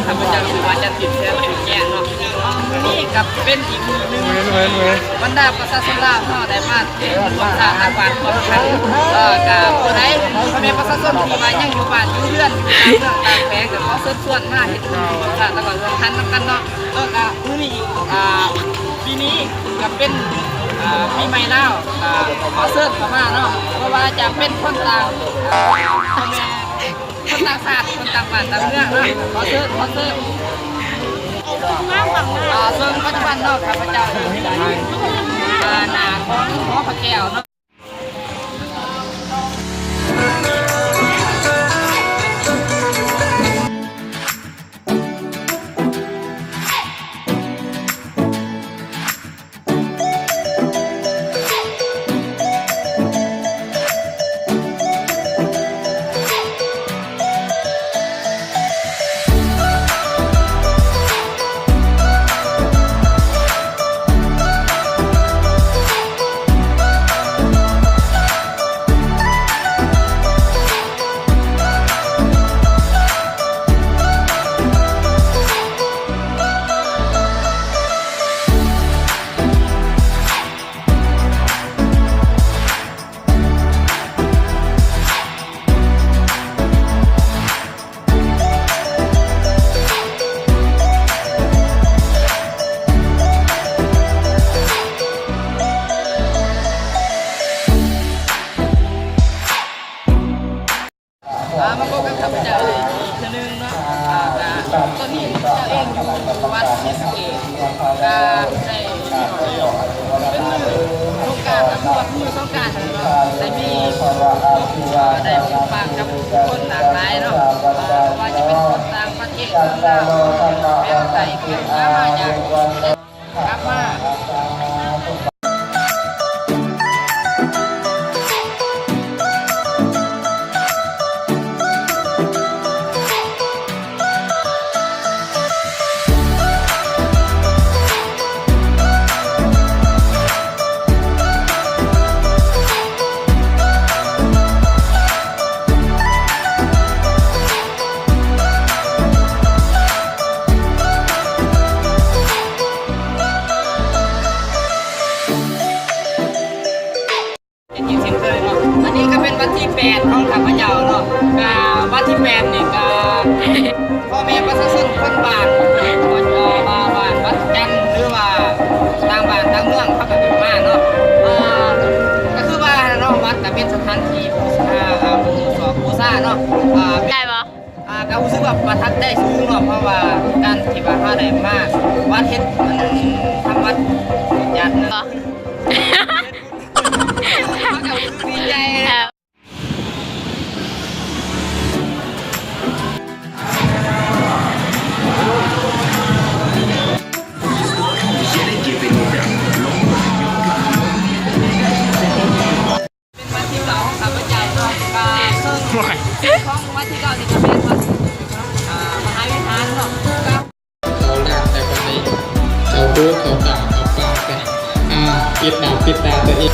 ຂ້າພະເຈົ້າຊື່ວ່າ ຈັນທິບ ແສນສຸກແຈ້ງເນາະ. ມື້ນີ້ກໍເປັນອີກມື້ໜຶ່ງ ແມ່ນໆໆ ບັນດາປະຊາຊົນລາວເຮົາໄດ້ມາເຮັດບຸນຮ່ວມສາທາງບ້ານຮ່ວມກັນ ເອີ ກໍຜູ້ໃດ ພໍ່ແມ່ປະຊາຊົນທີ່ວ່າຍັງຢູ່ບ້ານຢູ່ເຮືອນ ຢູ່ຕາມເມືອງຕາມແຂວງ ກໍຂໍເຊີນຊວນມາເຮັດບຸນຮ່ວມຊາດ ແລ້ວກໍຮ່ວມຂັນນຳກັນເນາະ. ເອີ ກໍມື້ນີ້ ອ່າ ປີນີ້ກໍເປັນ ອ່າ ປີໃໝ່ລາວ ກໍຂໍເຊີນເຂົ້າມາເນາະ ບໍ່ວ່າຈະເປັນຄົນຕ່າງ ອ່າ ພໍ່ແມ່ ຄົນຕ່າງຊາດ ຄົນຕ່າງບ້ານຕ່າງເມືອງເນາະ ຂໍເຊີນ ຂໍເຊີນ. ອ່າ ເຊິ່ງປັດຈຸບັນເນາະ ຂ້າພະເຈົ້າຢູ່ທີ່ ອ່າ ໜ້າຂອງຫໍພະແກ້ວເນາະ. ອ່າ ມາພົບກັບຂ້າພະເຈົ້າອີກເທື່ອໜຶ່ງເນາະ. ອ່າ ກໍຕອນນີ້ຂ້າພະເຈົ້າເອງຢູ່ວັດສີສະເກດ ກໍໄດ້ ເປັນມື້ສົງການ ກໍຄືວ່າມື້ສົງການເນາະ ໄດ້ມີ ໄດ້ພົບປະກັບຄົນຫຼາກຫຼາຍເນາະ ບໍ່ວ່າຈະເປັນຄົນຕ່າງປະເທດ ຄົນລາວ ແຂວງໃຕ້ ແຂວງກາມາຈາກ ກັບມາ. ເປັນອີກເຊັ່ນເຄີຍເນາະ ອັນນີ້ກໍເປັນວັນທີແປດຂອງຂ້າພະເຈົ້າເນາະ. ກໍວັນທີແປດນີ້ກໍ ພໍ່ແມ່ປະຊາຊົນຄົນບ້ານ ບໍ່ວ່າບ້ານວັດຈັນ ຫຼືວ່າຕ່າງບ້ານຕ່າງເມືອງ ເຂົາກໍມາເນາະ. ອ່າ ກໍຄືວ່າເນາະ ວັດກໍເປັນສະຖານທີ່ບູຊາ ອ່າ ບູຊາເນາະ. ອ່າ ໄດ້ບໍ່? ອ່າ ກໍຮູ້ສຶກວ່າປະທັບໃຈສູງເນາະ ເພາະວ່າການທີ່ວ່າເຮົາໄດ້ມາວັດເຮັດ ອັນ ທຳວັດຈັດນະ ເຮົາກໍຮູ້ສຶກດີໃຈ. ເປັນວັດທີເກົ້າຂອງຂ້າພະເຈົ້າເນາະ ກະເຊິ່ງ ໂອ້ຍ ເຊິ່ງຂອງວັດທີເກົ້ານີ້ກະແມ່ນວັດ ອ່າ ມະຫາວິຫານເນາະ ກະ ເຂົ້າລ້ານໄປປານໃດ ເຂົ້າໂຕເຂົ້າຕາເຂົ້າປາກໄປ ອ່າ ປິດໜ້າປິດຕາຕົວເອງ.